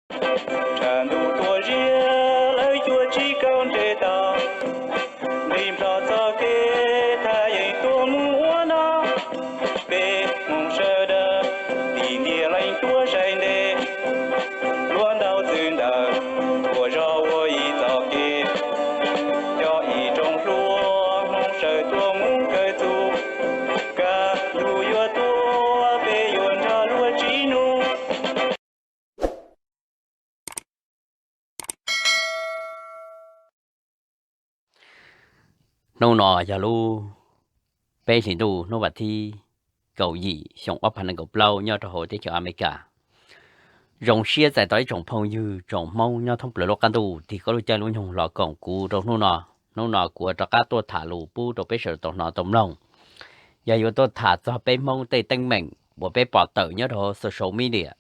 Tshav ntuj tuaj ziab lawv cuab tsib kaug nres tau, nqis plho txoj kev thaj yeeb tuaj mus ua no. Peb Hmoob sawv daws tig ntiag leej tuaj saib ntev, luag ntaus txwv ntawd ua zog ua ib txoj kev, coj ib tsoom hluas Hmoob sawv tuaj mus kawm txuj, kaj ntug yuav tuaj peb yuav nrog luag tsim nyog. Hnub no yog lub peb hlis ntuj hnub vas thib kaum yim xyoo ob phav nees nkaum plaub nyob rau hauv teb chaws Amelikas. Zoo siab txais tos ib tsoom phooj ywg tsoom Hmoob nyob thoob plaws lub qab ntuj tig koj lub caij lub nyoog los koom kuv rau hnub no. Hnub no kuv rov qab tuaj tham lus pub rau peb sawv daws tau hnov tau mloog. Yog yuav tuaj tham txog peb Hmoob tej teeb meem uas peb pom tawm nyob rau hauv social media.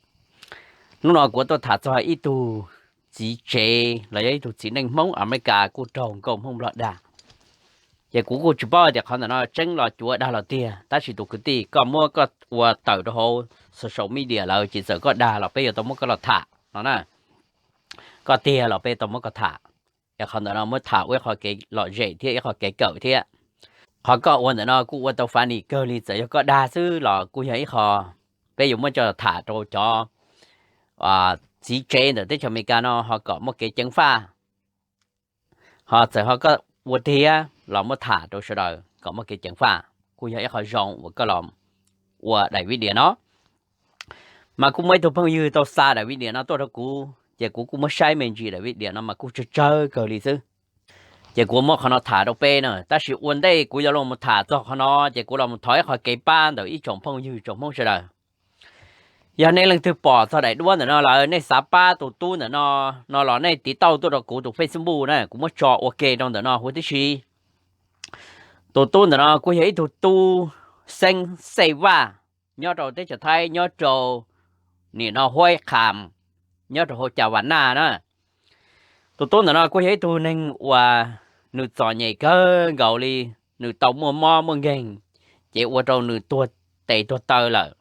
Hnub no kuv tuaj tham txog ib tug txiv tsev los yog ib tug txiv neej Hmoob Amelikas kuj raug nkauj Hmoob Nplog dag. Ces kuv kuj tsis paub tias qhov ntawm no tseeb los cuav dag los tiag, tab sis tus kwv tij koj muab koj ua tawm rau hauv social media lawm ces txawm koj dag los peb yuav tau muab koj los tham no na. Koj tiag los peb tau muab koj tham. Es qhov ntawm no muab tham ua ib qho kev lom zem thiab ib qho kev kawm thiab. Qhov koj ua ntawm no kuj ua tau funny kawg li, txawm yog koj dag xwb los kuj yog ib qho peb yuav muab coj tham rau cov txiv tsev ntawm teb chaws Amelikas no ho kom muaj kev ceev faj. Ho txawm ho koj ua tiag los muab tham rau sawv daws kom muaj kev ceev faj, kuj yog ib qho zoo uas koj los ua daim video no. Mas kuj muaj ib tug phooj ywg tau xa daim video no tuaj rau kuv, ces kuv kuj muab saib me ntsis daim video no mas kuj tsawg tsawg kawg li xwb. Ces kuv muab qhov no tham rau peb na, tab sis ua ntej kuv yuav los mus tham txog qhov no ces kuv los mus thov ib qho kev pab ntawm ib tsoom phooj ywg tsoom Hmoob sawv daws. Yog nej leej twg pom txog daim duab ntawm no lawm, nej xav pab tus tub ntawm no, no los nej tiv tauj tuaj rau kuv tus Facebook na, kuv muab tso ua ke rau ntawm no huv tib si. Tus tub ntawm no kuj yog ib tug tub xeeb xej vaj nyob rau teb chaws Thaib, nyob rau nim no Huaib Qham, nyob rau hauv Cam Vam Naj na. Tus tub ntawm no kuj yog ib tug neeg uas nws txom nyem kawg nkaus li, nws tau muaj mob muaj nkeeg, ces ua rau nws tuag tes tuag taw lawm.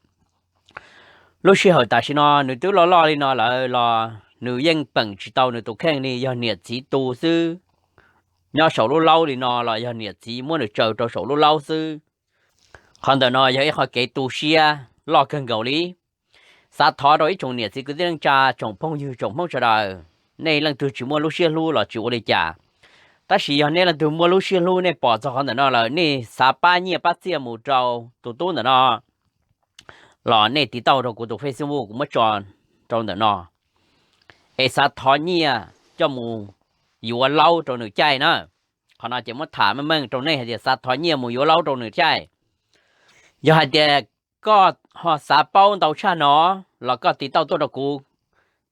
Lub sij hawm tam sim no nws twb loj loj li no lawm los nws yeej peem tsis tau nws tus kheej li, yog niam txiv tu xwb. Nyob saum lub laub li no los yog niam txiv muab nws tsaws rau saum lub laub xwb. Qhov ntawm no yog ib qho kev tu siab loj kawg nkaus li. Xav thov rau ib tsoom niam txiv kwv tij neej tsa tsoom phooj ywg tsoom Hmoob sawv daws, nej leej twg tsis muaj lub siab hlub los tsis ua li cas. Tab sis yog nej leej twg muaj lub siab hlub, nej pom txog qhov ntawm no lawm, nej xav pab nyiaj pab txiaj mus rau tus tub ntawm no los nej tiv tauj rau kuv tus Facebook kuv muab tso rau ntawm no, es xav thov nyiaj coj mus yuav laub rau nws caij na. Qhov no ces muab tham meej meej rau nej hais tias xav thov nyiaj mus yuav laub rau nws caij. Yog hais tias koj ho xav paub ntau tshaj no los koj tiv tauj tuaj rau kuv,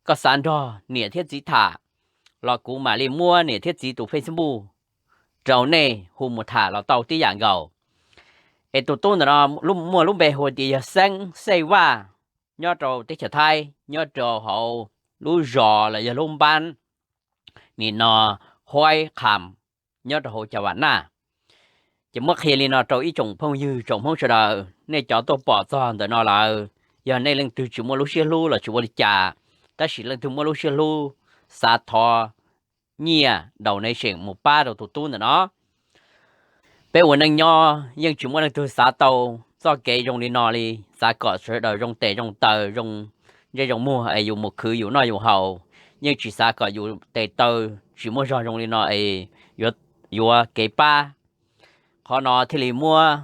koj xav nrog niam thiab txiv tham los kuv mam li muab niam thiab txiv tus Facebook rau nej hu mus tham los tau tib yam nkaus. Es tus tub ntawm no muaj lub npe hu tias yog Xeeb Xej Vaj, nyob rau teb chaws Thaib, nyob rau hauv lub zos los yog lub npab nim no Huaib Qham, nyob rau hauv Cam Vam Naj. Ces muab qhia li no rau ib tsoom phooj ywg tsoom Hmoob sawv daws, nej cov tuaj pom txog ntawm no lawm, yog nej leej twg tsis muaj lub siab hlub los tsis ua li cas, tab sis leej twg muaj lub siab hlub xav thov nyiaj donation mus pab rau tus tub ntawm no. Peb ua neej nyob yeej tsis muaj leej twg xav tau txoj kev zoo li no li, xav kom sawv daws zoo tes zoo taw, zoo ntsej zoo muag es yus mus khwv yus noj yus haus. Yeej tsis xav kom yus tes taw tsis muaj zog zoo li no es yuav kev pab. Qhov no thiaj li muab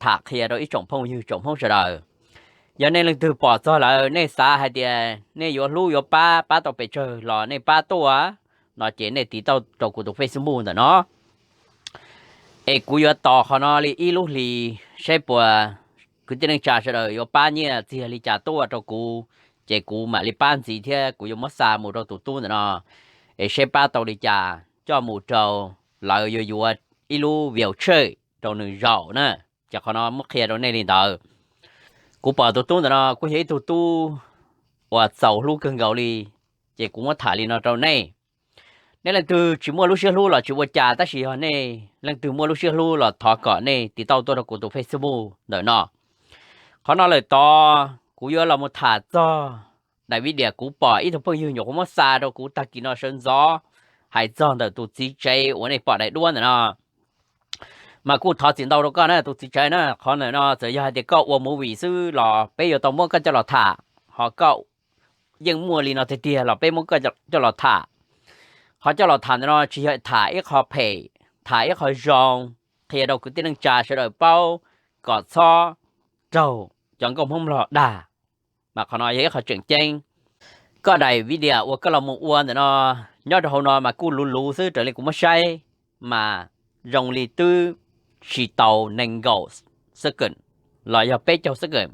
tham qhia rau ib tsoom phooj ywg tsoom Hmoob sawv daws. Yog nej leej twg pom txog lawm, nej xav hais tias nej yuav hlub yuav pab, pab tau pes tsawg los nej pab tuaj no ces nej tiv tauj rau kuv tus Facebook ntawm no. Es kuv yuav tos qhov no li ib lub hlis saib puas kwv tij neej tsa sawv daws yuav pab nyiaj txiag li cas tuaj rau kuv, ces kuv mam li pab ntxiv thiab kuv yuav muab xa mus rau tus tub ntawm no, es saib pab tau li cas coj mus rau lawv yuav yuav ib lub voucher rau nws zaum na. Ces qhov no muab qhia rau nej li ntawd. Kuv pom tus tub ntawm no kuj yog ib tug tub uas txaus hlub kawg nkaus li, ces kuv muab tham li no rau nej. Nej leej twg tsis muaj lub siab hlub los tsis ua cas, tab sis yog nej leej twg muaj lub siab hlub los thov kom nej tiv tauj tuaj rau kuv tus Facebook ntawm no. Qhov no lawm tod kuv yuav los mus tham txog daim video kuv pom ib tug phooj ywg nyuam qhuav muab xa rau kuv tag kis no sawv ntxov, hais txog ntawm tus txiv tsev uas nej pom daim duab ntawm no. Mas kuj thov txim ntau rau koj na tus txiv tsev na, qhov ntawm no txawm yog hais tias koj ua movie xwb los peb yuav tau muab koj coj los tham, ho koj yeej muaj li no tiag tiag los peb muab koj coj los tham. Qhov coj los tham ntawm no tsis yog tham ib qho phem, tham ib qho zoo, qhia rau kwv tij neej tsa sawv daws paub kom txhob raug cov nkauj Hmoob Nplog dag. Mas qhov no yog ib qho tseem ceeb. Koj daim video uas koj los mus ua ntawm no, nyob rau hauv no mas kuj luv luv xwb raws li kuv muab saib, mas zoo li twb tsis tau nees nkaum second los yog peb caug second.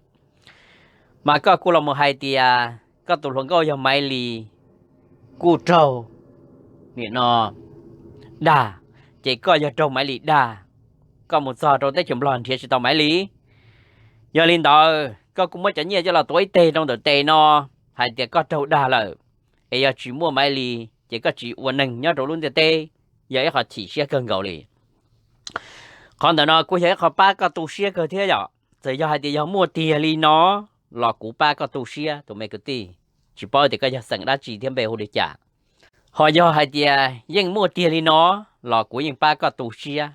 Mas koj kuj los mus hais tias koj tus hluas nkauj yog Maiv Lis kuj raug nim no dag, ces koj yog raug Maiv Lis dag, koj mus txog rau teb chaws Nplog nrhiav tsis tau Maiv Lis. Yog li ntawd koj kuj muab cov nyiaj coj los tuav ib teg rau ntawm tes no, hais tias koj raug dag lawm, es yog tsis muaj Maiv Lis ces koj tsis ua neeg nyob rau lub ntiaj teb, yog ib qho chim siab kawg nkaus li. Qhov ntawm no kuj yog ib qho pab koj tu siab kawg thiab yom. Txawm yog hais tias yog muaj tiag li no los kuv pab koj tu siab tus me kwv tij, tsis paub tias koj yog xeem dab tsi thiab npe hu li cas. Ho yog hais tias yeej muaj tiag li no los kuv yeej pab koj tu siab.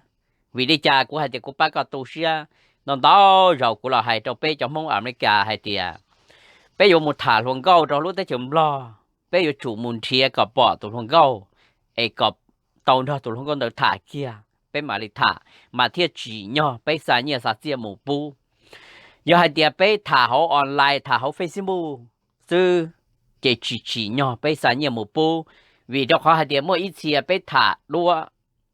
Vim li cas kuv hais tias kuv pab koj tu siab? Ntau ntau zaus kuv los hais rau peb cov Hmoob Amelikas hais tias peb yuav mus tham hluas nkauj rau lub teb chaws Nplog, peb yuav tsum mus nrhiav kom pom tus hluas nkauj, es kom tau nrog tus hluas nkauj ntawd tham kiag peb mam li tham, mas thiaj tsim nyog peb xa nyiaj xa txiaj mus pub. Yog hais tias peb tham hauv online, tham hauv Facebook xwb, ces tsis tsim nyog peb xa nyiaj mus pub, vim rau qhov hais tias muaj ib txhia peb tham duab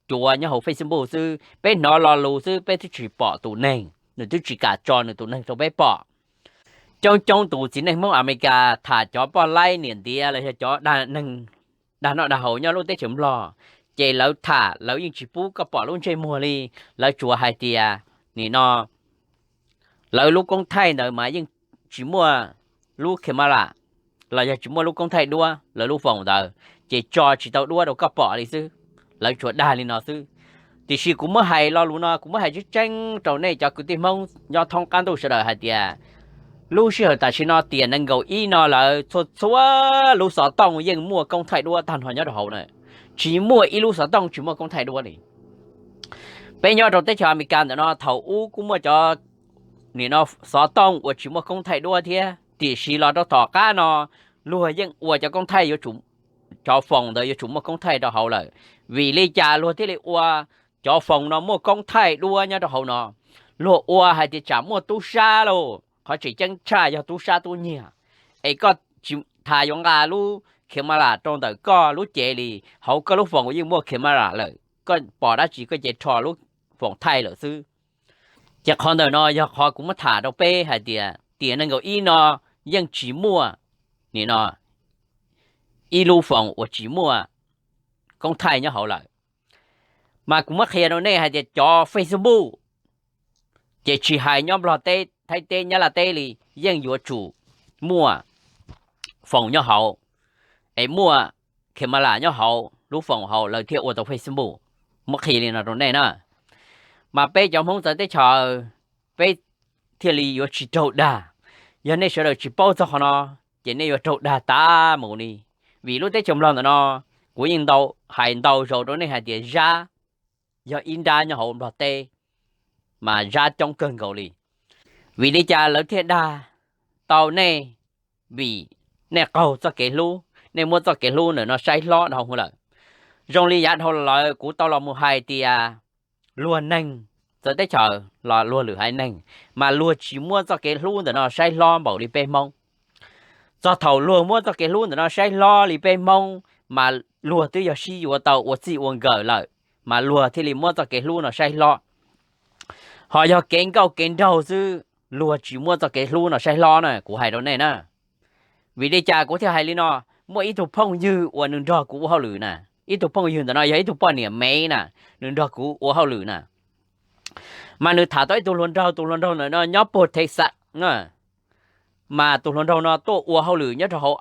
cuav nyob hauv Facebook xwb, peb hnov lo lus xwb peb twb tsis pom tus neeg, nws twb tsis kam tso nws tus neeg rau peb pom. Coob coob tus txiv neej Hmoob Amelikas tham cov poj laib niam ntiav los yog cov dag neeg, dag noj dag haus nyob lub teb chaws Nplog, ces lawv tham lawv yeej tsis pub koj pom lub ntsej muag li. Lawv tsuas hais tias nim no lawv lub koob thaij ntawd mas yeej tsis muaj lub camera los yog tsis muaj lub koob thaij duab lawv lub foos ntawd, ces tso tsis tau duab rau koj pom li xwb. Lawv tsuas dag li no xwb. Tiam sis kuv muab hais lo lus no kuv muab hais tseeb tseeb rau nej cov kwv tij Hmoob nyob thoob qab ntuj sawv daws hais tias lub sij hawm tam sim no tiam nees nkaum ib no lawm txhua txhua lub xov tooj yeej muaj koob thaij duab tag nrho nyob rau hauv na. Tsis muaj ib lub xov tooj tsis muaj koob thaij duab li. Peb nyob rau teb chaws Amelikas ntawm no thaum ub kuj muaj cov nim no xov tooj uas tsis muaj koob thaij duab thiab, tiam sis los rau tom qab no luag yeej ua cov koob thaij yuav tsum, cov foos ntawd yuav tsum muaj koob thaij rau hauv lawm. Vim li cas luag thiaj li ua cov foos no muaj koob thaij duab nyob rau hauv no? Luag ua hais tias tsam muaj tub sab lauj, qhov tseem ceeb tshaj yog tub sab tub nyiag. Es koj tsis tas yuav nqa lub camera rau ntawm koj lub cev li, hauv koj lub foos yeej muaj camera lawm, koj pom dab tsi koj ces rho lub foos thaij lawm xwb. Ces qhov ntawm no yog qhov kuv muab tham rau peb hais tias tiam nees nkaum ib no yeej tsis muaj nim no ib lub foos uas tsis muaj koob thaij nyob hauv lawm. Mas kuv muab qhia rau nej hais tias cov Facebook ces tsis hais nyob Nplog teb, Thaib teb, Nyab Laj teb li, yeej yuav tsum muaj foos nyob hauv, es muaj camera nyob hauv lub foos hauv lawv thiaj ua tau Facebook. Muab qhia li no rau nej na. Mas peb cov Hmoob txawv teb chaws, peb thiaj li yuav tsis raug dag. Yog nej sawv daws tsis paub txog qhov no, ces nej yuav raug dag tas mus li. Vim lub teb chaws Nplog ntawm no, kuv yeej ntau, hais ntau zaus rau nej hais tias Zab yog ib nrab nyob hauv Nplog teb, mas Zab coob kawg nkaus li. Vim li cas lawv thiaj dag tau nej? Vim nej qaug txoj kev hlub, nej muab txoj kev hlub ntawm no saib hlob dhau lawm. Zoo li yav dhau lawm kuv tau los mus hais tias luag neeg txawv teb chaws los luag lwm haiv neeg, mas luag tsis muab txoj kev hlub ntawm no saib hlob npaum li peb Hmoob. Txog thaum luag muab txoj kev hlub ntawm no saib hlob li peb Hmoob, mas luag twb yog sib yuav tau ua txij ua nkawm lawm, mas luag thiaj li muab txoj kev hlub no saib hlob. Ho yog kev nkauj kev nraug xwb, luag tsis muab txoj kev hlub no saib hlob na, kuv hais rau nej na. Vim li cas kuv thiaj hais li no? Muaj ib tug phooj ywg uas nws nrog kuv ua hauj lwm na, ib tug phooj ywg ntawm no yog ib tug poj niam Mev na, nws nrog kuv ua hauj lwm na. Mas nws tham tau ib tug hluas nraug, tus hluas nraug ntawm no nyob puag Texas na. Mas tus hluas nraug no tuaj ua hauj lwm nyob rau hauv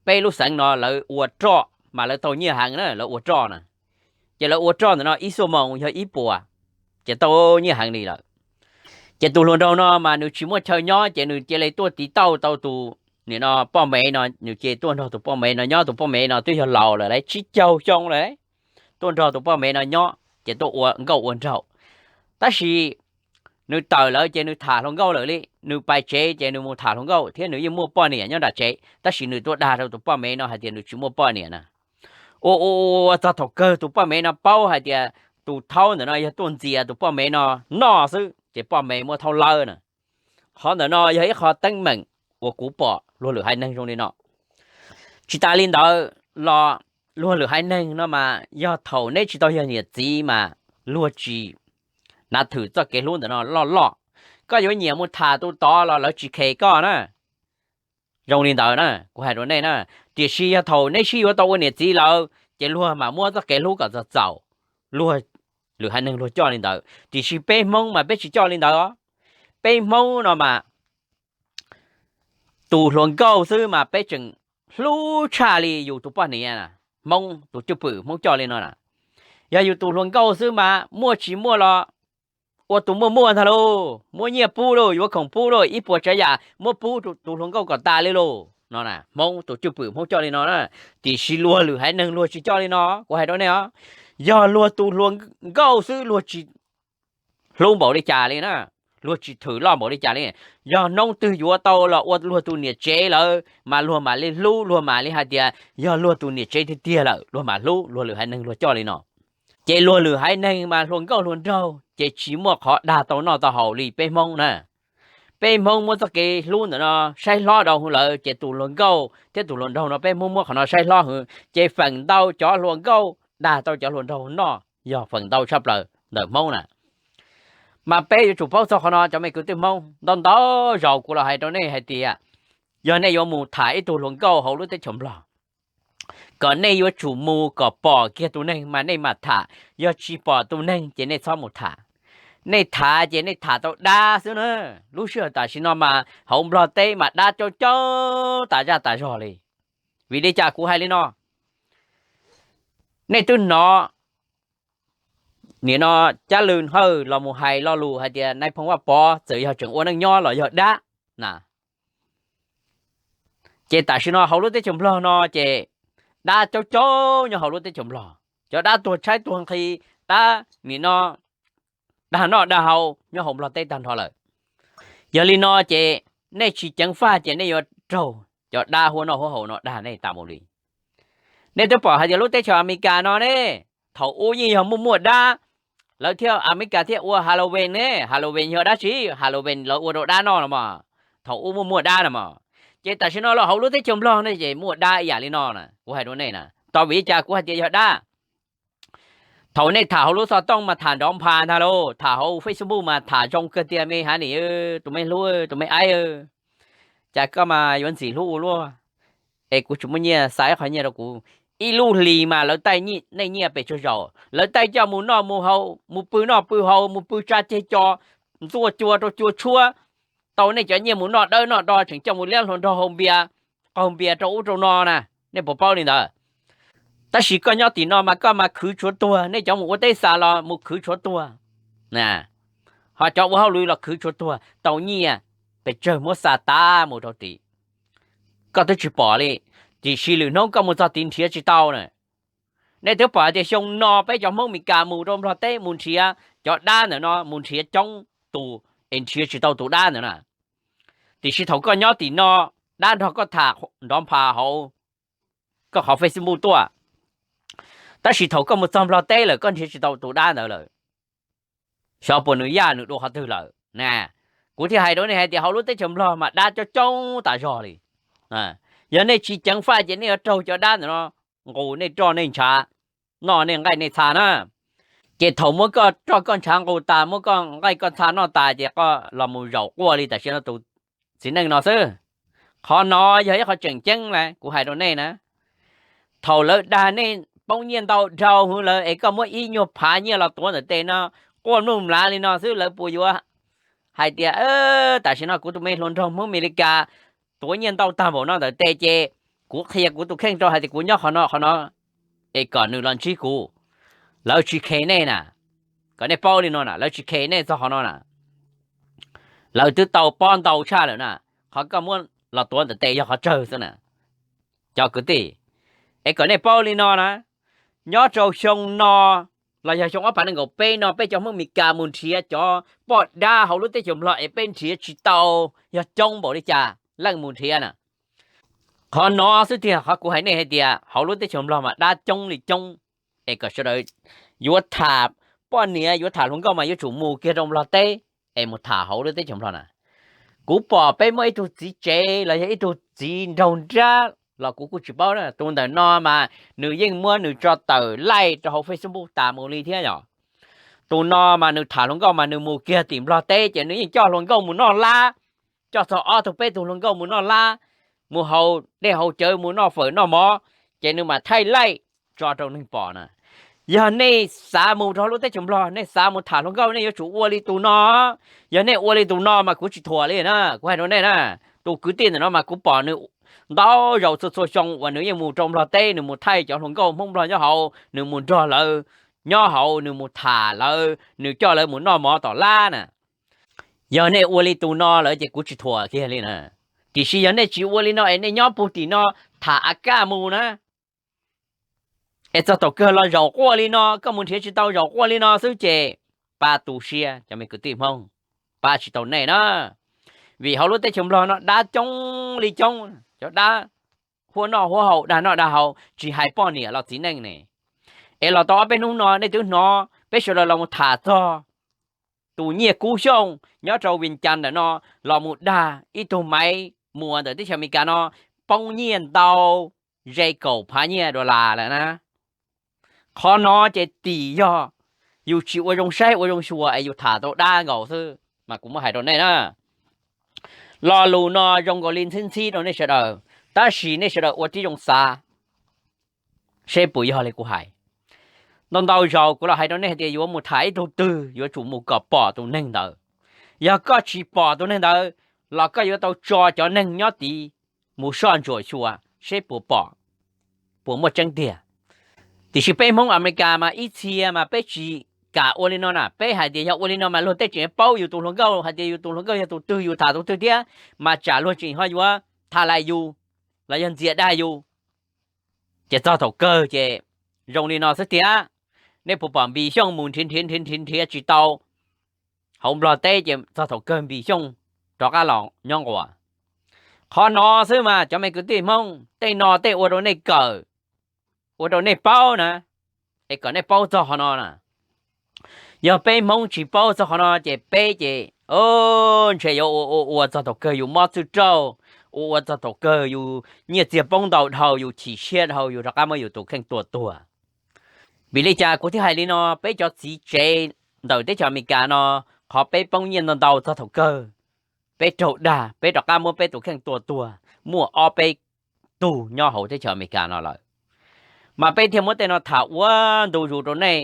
peb lub xeev no lawv ua roj, mas lawv tau nyiaj heev na, lawv ua roj na. Ces lawv ua roj ntawm no ib xuab moos yog ib puas, ces tau nyiaj heev li lawm. Ces tus hluas nraug no mas nws tsis muaj chaw nyob ces nws cia li tuaj tiv tauj tau tus nim no poj mev no nws ces tuaj nrog tus poj mev no nyob, tus poj mev no twb yog laus lawm lauj, tsib caug xyoo lawm, tuaj nrog tus poj mev no nyob ces tuaj ua nkauj ua nraug. Tab sis nws tawm lawm ces nws tham hluas nkauj lawm li, nws pais tsev ces nws mus tham hluas nkauj thiab nws yeej muaj poj niam nyob nram tsev, tab sis nws tuaj dag rau tus poj mev no hais tias nws tsis muaj poj niam na. Ua ua ua txog thaum kawg tus poj mev no paub hais tias tus thaub ntawm no yog tuaj ntxias tus poj mev no noj xwb ces poj mev muab thaub lawb na. Qhov ntawm no yog ib qho teeb meem uas kuv pom luag lwm haiv neeg zoo li no. Tsis tas li ntawd los luag lwm haiv neeg no mas yog thaum neb tsis tau yog niam txiv mas luag tsis hnav thwm txoj kev hlub ntawm no loj loj. Koj yuav nyiam mus tham tus tod los lawv tsis khes koj na. Zoo li ntawd na, kuv hais rau nej na. Tiam sis yog thaum neb sib yuav tau ua niam txiv lawm ces luag mam muab txoj kev hlub kom txog txaus. Luag lwm haiv neeg luag coj li ntawd, tiam sis peb Hmoob mas peb tsis coj li ntawd os. Peb Hmoob no mas tus hluas nkauj xwb mas peb tseem hlub tshaj li yus tus poj niam. Hmoob tus cwj pwm Hmoob coj li no na. Yog yus tus hluas nkauj xwb mas muaj tsis muaj los ua tus muaj muaj ntag lauj, muab nyiaj pub lauj, yuav khoom pub lauj, ib puas tsav yam muab pub tus hluas nkauj kom tas li lauj no na. Hmoob tus cwj pwm Hmoob coj li no na. Tiam sis luag lwm haiv neeg luag tsis coj li no, kuv hais rau nej os. Yog luag tus hluas nkauj xwb luag tsis hlub npaum li cas li na, luag tsis thwm loj npaum li cas li. Yog hnub twg yuav tau los ua luag tus niam tsev lawm mas luag mam li hlub, luag mam li hais tias yog luag tus niam tsev tiag tiag lawm luag mam hlub, luag lwm haiv neeg luag coj li no. Ces luag lwm haiv neeg mas hluas nkauj hluas nraug ces tsis muaj qhov dag tau noj tau haus li peb Hmoob na. Peb Hmoob muab txoj kev hlub ntawm no saib hlob dhau hwv lawm ces tus hluas nkauj thiab tus hluas nraug no peb Hmoob muab qhov no saib hlob hwv ces feem ntau cov hluas nkauj dag tau cov hluas nraug noj yog feem ntau tshaj plaws ntawm Hmoob na. Mas peb yuav tsum paub txog qhov no cov me kwv tij Hmoob. Ntau ntau zaus kuv los hais rau nej hais tias yog nej yuav mus tham ib tug hluas nkauj hauv lub teb chaws Nplog, kom nej yuav tsum mus kom pom kiag tus neeg mas nej mam tham, yog tsis pom tus neeg ces nej txhob mus tham. Nej tham ces nej tham tau dab xwb na. Lub sij hawm tam sim no mas hauv Nplog teb mas dab coob coob tas zaj tas zog li. Vim li cas kuv hais li no? Nej twb hnov nim no Cab Lwm Hawj los mus hais lo lus hais tias Nais Phoo Vaj Pov txawm yog tseem ua neej nyob los yog dab na. Ces tam sim no hauv lub teb chaws Nplog no ces dab coob coob nyob hauv lub teb chaws Nplog, cov dab tuag tshaib tuag nqhis, dab nim no dag noj dag haus nyob hauv Nplog teb tag nrho lawm. Yog li no ces nej tsis ceev faj ces nej yuav raug cov dab huab noj huab haus no dag nej tas mus li. Nej twb pom hais tias lub teb chaws Amelikas no ne, thaum ub yeej yog muaj muaj dab, lawv thiaj Amelikas thiaj ua Halloween ne. Halloween yog dab tsi? Halloween lawv ua rau dab noj no mas. Thaum ub muaj muaj dab no mas, ces tam sim no los hauv lub teb chaws Nplog ne ces muaj dab ib yam li no na. Kuv hais rau nej na, tau vim li cas kuv hais tias yog dab? Thaum nej tham hauv lub xov tooj mas tham nrov npha ntag lauj, tham hauv Facebook mas tham zoo kawg tiag me hav nim, tus me hlub, tus me aib. Cas koj mas yuav ntxim hlub ua luaj, es kuv tsis muaj nyiaj xa ib qho nyiaj rau kuv. Ib lub hlis mas lawv taij nej nyiaj pes tsawg zaus, lawv taij coj mus noj mus haus, mus pw noj pw haus, mus pw tsa ceg co, ntxuaj cua rau cua tshuab, tau nej cov nyiaj mus noj dawb noj do tseem coj mus liab hluas nraug haus npias, qaug npias rau ub rau no na. Nej puas paub li ntawd? Tab sis koj nyob tim no mas koj mas khwv tshuav tuag, nej cov mus ua teb xa los mus khwv tshuav tuag. Ho cov ua hauj lwm los khwv tshuav tuag, tau nyiaj pes tsawg muab xa tas mus rau tim. Koj twb tsis pom li, tiam sis lwm hnub koj mus txog tid nrhiav tsis tau na. Nej twb pom hais tias xyoo no peb cov Hmoob Meskas mus rau Nplog teb mus nrhiav cov dab ntawm no, mus nrhiav coob tus es nrhiav tsis tau tus dab ntawd na. Tiam sis thaum koj nyob tim no, dab nrog koj tham nrov npha hauv koj qhov Facebook tuaj, tab sis thaum koj mus txog Nplog teb lawm koj nrhiav tsis tau tus dab ntawd lawm. Xyov puas nws yaj nws dua qhov twg lawm na. Kuv thiaj hais rau nej hais tias hauv lub teb chaws Nplog mas dab coob coob tas zog li. Yog nej tsis ceev faj ces nej yuav raug cov dab ntawm no nqus nej roj nej ntshav, noj nej nqaij nej txha na. Ces thaum muab koj roj koj ntshav nqus tas, muab koj nqaij koj txha noj tas ces koj los mus zaum quaj li tam sim no tus txiv neej no xwb. Qhov no yog ib qho tseem ceeb na, kuv hais rau nej na. Thaum lawv dag nej poob nyiaj ntau dhau hwv lawm es koj muab ib nyuag phav nyiaj los tuav ntawm tes no, quaj mluj mlav li no xwb, lawv puas yuav hais tias tam sim no kuv tus me hluas nraug Hmoob Amelikas tuav nyiaj ntau tag npaum no ntawm tes ces kuv qhia kuv tus kheej rau hais tias kuv nyob qhov no qhov no, es kom nws los ntsib kuv. Lawv tsis khes nej na, kom nej paub li no na, lawv tsis khes nej txog qhov no na. Lawv twb tau pob ntau tshaj lawm na. Qhov koj muab los tuav ntawm tes yog qhov tsawg xwb na. Cov kwv tij, es kom nej paub li no na, nyob rau xyoo no los yog xyoo ob phav nees nkaum peb no peb cov Hmoob Meskas mus nrhiav cov poj dab hauv lub teb chaws Nplog es peb nrhiav tsis tau yog coob npaum li cas leej mus nrhiav na. Qhov no xwb tiag, qhov kuv hais nej hais tias hauv lub teb chaws Nplog mas dab coob li coob, es kom sawv daws yuav tham poj niam yuav tham hluas nkauj mas yuav tsum mus kiag rau Nplog teb es mus tham hauv lub teb chaws Nplog na. Kuv pom peb muaj ib tug txiv tsev los yog ib tug txiv nraug nrab los kuv kuj tsis paub na, tus ntawm no mas nws yeej muab nws tso tawm laij rau hauv Facebook tas mus li thiab yom. Tus no mas nws tham hluas nkauj mas nws mus kiag tim Nplog teb ces nws yeej coj hluas nkauj mus noj lab, coj txog ob tug peb tug hluas nkauj mus noj lab, mus haus dej haus cawv mus noj fawm noj mov, ces nws mam thaij laij tso rau neeg pom na. Yog nej xav mus rau lub teb chaws Nplog, nej xav mus tham hluas nkauj, nej yuav tsum ua li tus no. Yog nej ua li tus no mas kuv tsis thuam li na, kuv hais rau nej na. Tus kwv tij ntawm no mas kuv pom nws ntau zaus txhua txhua xyoo uas nws yeej mus rau Nplog teb, nws mus thaij cov hluas nkauj Hmoob Nplog nyob hauv, nws mus nrog lawv nyob hauv, nws mus tham lawv, nws coj lawv mus noj mov tom lab na. Yog nej ua li tus no lawm ces kuv tsis thuam kiag li na. Tiam sis yog nej tsis ua li no es nej nyob puag tim no tham a kaj mus na, es txog thaum kawg los zaum quaj li no, koj mus nrhiav tsis tau zaum quaj li no xwb ces pab tu siab cov me kwv tij Hmoob, pab tsis tau nej na. Vim hauv lub teb chaws Nplog no dab coob li coob, cov dab huab noj huab haus, dag noj dag haus, tsis hais poj niam los txiv neej ne. Es los tau ob peb hnub no nej twb hnov peb sawv daws los mus tham txog tus Nyiaj Kub Xyooj nyob rau Vias Cas ntawm no los mus dag ib tug Maiv Muas ntawm teb chaws Amelikas no poob nyiaj ntau ze kaum phav nyiaj dollar lawm na. Qhov no ces tim yog yus tsis ua zoo saib ua zoo xyuas es yus tham tau dab nkaus xwb mas kuv muab hais rau nej na. Lo lus no zoo nkaus li ntxhib ntxhib rau nej sawv daws, tab sis nej sawv daws ua tib zoo xav seb puas yog li kuv hais. Ntau ntau zaus kuv los hais rau nej hais tias yuav mus tham ib tug twg yuav tsum mus kom pom tus neeg ntawd. Yog koj tsis pom tus neeg ntawd los koj yuav tau tso cov neeg nyob tid mus soj ntsuam xyuas seb puas pom, puas muaj tseeb tiag. Tiam sis peb Hmoob Amelikas mas ib txhia mas peb tsis kam ua li no na, peb hais tias yog ua li no mas luag tej tseem paub yus tus hluas nkauj hais tias yus tus hluas nkauj yog tus twg, yus tham tus twg thiab, mas tsam luag tseem ho yuav tham lais yus los yog ntxias dag yus. Ces txog thaum kawg ces zoo li no xwb tiag. Nej puas pom Npis Xyooj mus nrhiav nrhiav nrhiav nrhiav nrhiav tsis tau hauv Nplog teb ces txog thaum kawg Npis Xyooj rov qab los nyob nquas. Qhov no xwb mas cov me kwv tij Hmoob, tej no tej ua rau nej kawm, ua rau nej paub na, es kom nej paub txog qhov no na. Yog peb Hmoob tsis paub txog qhov no ces peb ces ntshe yuav ua ua ua txog thaum kawg yus mob txwj rauj, ua ua txog thaum kawg yus nyiaj txiag poob ntau dhau, yus chim siab dhau, yus rov qab muab yus tus kheej tua tuag. Vim li cas kuv thiaj hais li no? Peb cov txiv tsev ntawm teb chaws Amelikas no, qhov peb poob nyiaj ntau ntau txog thaum kawg peb raug dag, peb rov qab muab peb tus kheej tua tuag muaj ob peb tug nyob hauv teb chaws Amelikas no lawm. Mas peb thiaj muab tej no tham ua ntu zus rau nej,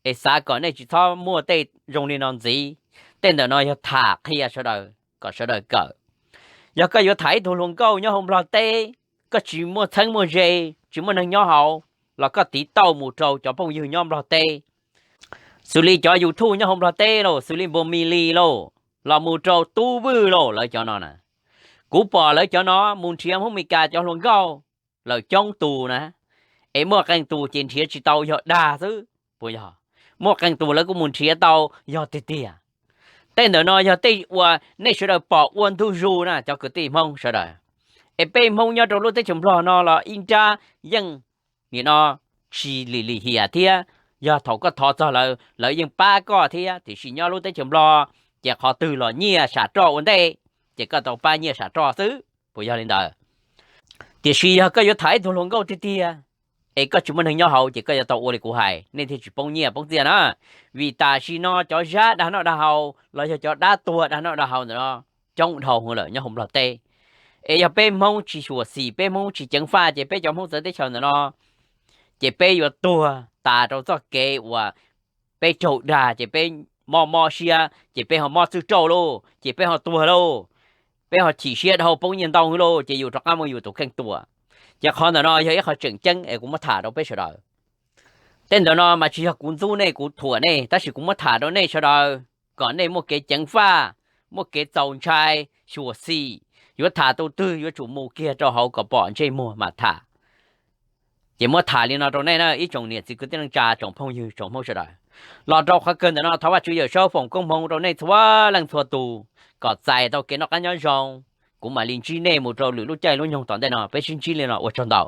es xav kom nej tsis txhob muaj tej zoo li no ntxiv. Tej ntawm no yog tham qhia sawv daws kom sawv daws kawm. Yog koj yuav tham ib tug hluas nkauj nyob hauv Nplog teb, koj tsis muaj txheeb muaj ze, tsis muaj neeg nyob hauv, los koj tiv tauj mus rau cov phooj ywg nyob Nplog teb, xws li cov YouTube nyob hauv Nplog teb lauj, xws li Npus Mis Lis lauj, los mus rau Tub Vwj lauj, lawv cov no na. Kuv pom lawv cov no mus nrhiav Hmoob Meskas cov hluas nkauj lawm coob tus na, es muaj qee tus ces nrhiav tsis tau yog dag xwb, puas yog? Muaj qee tus lawv kuj mus nrhiav tau yog tiag tiag. Tej ntawm no yog tej uas nej sawv daws pom ua ntu zus na cov kwv tij Hmoob sawv daws. Es peb Hmoob nyob rau lub teb chaws Nplog no los ib nrab yeej nim no tsis lim lim hiam thiab, yog thaum koj thov txog lawv, lawv yeej pab koj thiab, tiam sis nyob lub teb chaws Nplog ces qhov twg los nyiaj sam roj ua ntej, ces koj tau pab nyiaj sam roj xwb, puas yog li ntawd? Tiam sis yog koj yuav tham ib tug hluas nkauj tiag tiag, es koj tsis muaj neeg nyob hauv ces koj yuav tau ua li kuv hais, nej thiaj tsis poob nyiaj poob txiaj na. Vim tam sim no cov zab dag noj dag haus los yog cov dab tuag dag noj dag haus ntawm no coob dhau hwv lawm nyob hauv Nplog teb. Es yog peb Hmoob tsis xyuam xim, peb Hmoob tsis ceev faj ces peb cov Hmoob txawv teb chaws ntawm no ces peb yuav tuag tas rau txoj kev uas peb raug dag ces peb mob mob siab ces peb ho mob txwj rauj lauj, ces peb ho tuag lauj, peb ho chim siab dhau poob nyiaj ntau lauj, ces yus rov qab muab yus tus kheej tua. Ces qhov ntawm no yog ib qho tseem ceeb es kuv muab tham rau peb sawv daws. Tej ntawm no mas tsis yog kuv ntxub nej kuv thuam nej, tab sis kuv muab tham rau nej sawv daws kom nej muaj kev ceev faj, muaj kev txaus ntshai, xyuam xim, Yuav tham tus twg yuav tsum mus kiag rau hauv kom pom ntsej muag mas tham. Ces muab tham li no rau nej na ib tsoom niam txiv kwv tij neej tsa tsoom phooj ywg tsoom Hmoob sawv daws. Los rau qhov kawg ntawm no thov Vajtswv Yawm Saub foom koob hmoov rau nej txhua leej txhua tus kom txais tau kev noj qab nyob zoo. Kuv mam li ntsib nej mus rau lwm lub caij lub nyoog tom ntej no, peb sib ntsib li no ua tsaug ntau.